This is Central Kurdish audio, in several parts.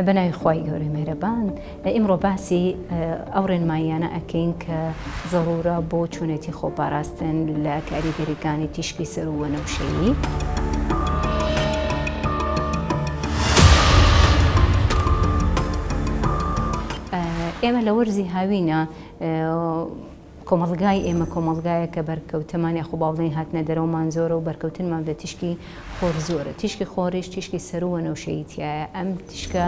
بە ناوی خوای گەورەی مێرەبان ئیمڕۆ باسی ئەو ڕێنماییانە ئەکەین کە زەڕورە بۆ چۆنێتی خۆپاراستن لە کاریگەریەکانی تیشکی سەروو وەنەوشەیی. ئێمە لە وەرزی هاوینە کۆمەڵگای ئێمە کۆمەڵگایەکە بەرکەوتەمان یاخۆ با بڵێین هاتنە دەرەوەمان زۆرە و بەرکەوتنمان بە تیشکی خۆر زۆرە تیشکی خۆریش تیشکی سەروو وەنەوشەیی تیایە ئەم تیشکە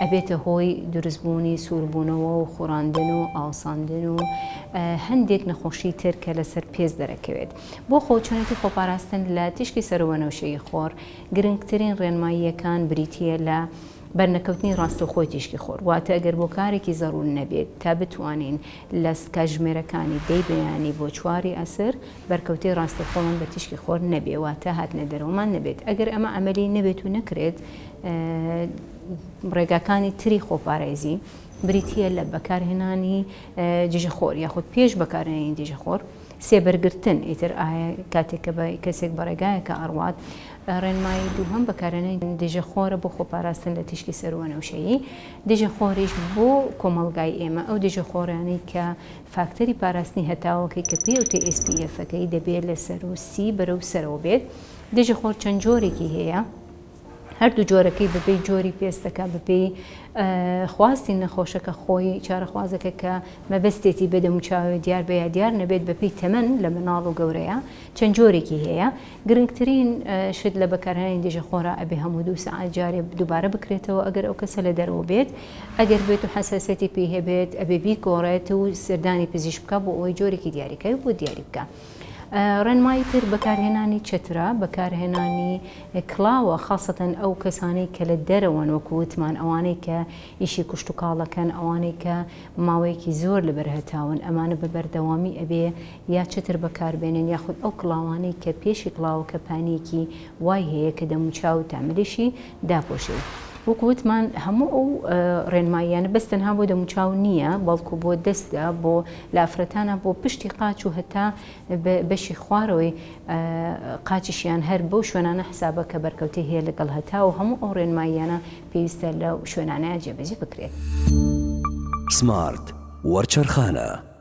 ئەبێتە هۆی دروستبوونی سووربوونەوە و خوراندن و ئاوساندن و هەندێک نەخۆشی تر کە لەسەر پێست دەرەکەوێت بۆ خۆ چۆنێتی خۆپاراستن لە تیشکی سەروو وەنەوشەیی خۆر گرنگترین ڕێنماییەکان بریتییە لە بەرنەکەوتنی ڕاستەوخۆی تیشکی خۆر واتە گەر بۆ کارێکی زەڕوور نەبێت تا بتوانین لە کاتژمێرەکانی دەی بەیانی بۆ چواری عەسر بەرکەوتەی ڕاستەوخۆمان بە تیشکی خۆر نەبێ واتە هاتنە دەرەوەمان نەبێت ئەگەر ئەمە عەمەلی نەبێت و نەکرێت ڕێگاکانی تری خۆپارێزی بریتییە لە بەکارهێنانی دژەخۆر یاخود پێش بەکارهێنانی دژەخۆر سێبەرگرتن ئیتر ئایا کاتێک کە بە کەسێک بە ڕێگایەکە ئەڕوات ڕێنمایی دووهەم بەکارهێنانی دژەخۆرە بۆ خۆپاراستن لە تیشکی سەرووەنەوشەیی، دژەخۆریش بۆ کۆمەڵگای ئێمە ئەو دژەخۆرانەی کە فاکتەری پاراستنی هەتاوەکەی کە پێی ئەوترێ SPF ەکەی دەبێت لە سەروو سی بەرەو سەرەوە بێت، دژەخۆر چەند جۆرێکی هەیە. هەردوو جۆرەکەی بەپێی جۆری پێستەکە بەپێی خواستی نەخۆشەکە خۆی چارەخوازەکە کە مەبەستێتی بە دەموچاوێ دیار بێ یا دیار نەبێت بەپێی تەمەن لە مناڵ و گەورەیە چەند جۆرێکی هەیە گرنگترین شت لە بەکارهێنانی دژەخۆرا ئەبێ هەموو دوو سەعات جارێ دووبارە بکرێتەوە ئەگەر ئەو کەسە لە دەرەوە بێت ئەگەر بێت و حەساسیەتی پێی هەبێت ئەبێ بیگۆڕێت و سەردانی پزیشک بکات بۆ ئەوەی جۆرێکی دیاریکراوی بۆ دیاری بکات. ڕێنمایی تر بەکارهێنانی چەترە، بەکارهێنانی کڵاوە خاسەتەن ئەو کەسانەی کە لە دەرەوەن وەکو وتمان ئەوانەی کە ئیشی کوشتوکاڵەکەن ئەوانەی کە ماوەیەکی زۆر لەبەر هەتاون ئەمانە بە بەردەوامی ئەبێ یا چەتر بەکاربێنن یاخود ئەو کڵاوانەی کە پێشی کڵاوەکە پانیەکی وای هەیە کە دەموچاو و تاملیشی داپۆشێ وەکو وتمان هەموو ئەو ڕێنماییانە بەس تەنها بۆ دەموچاو نییە بەڵکو بۆ دەستە بۆ لە ئافرەتانە بۆ پشتی قاچ و هەتا بەشی خوارەوەی قاچیشیان هەر بەو شوێنانە حسابە کە بەرکەوتەی هەیە لەگەڵ هەتا و هەموو ئەو ڕێنماییانە پێویستە لەو شوێنانە جێبەجێ بکرێت. سمارت وەرچەرخانە.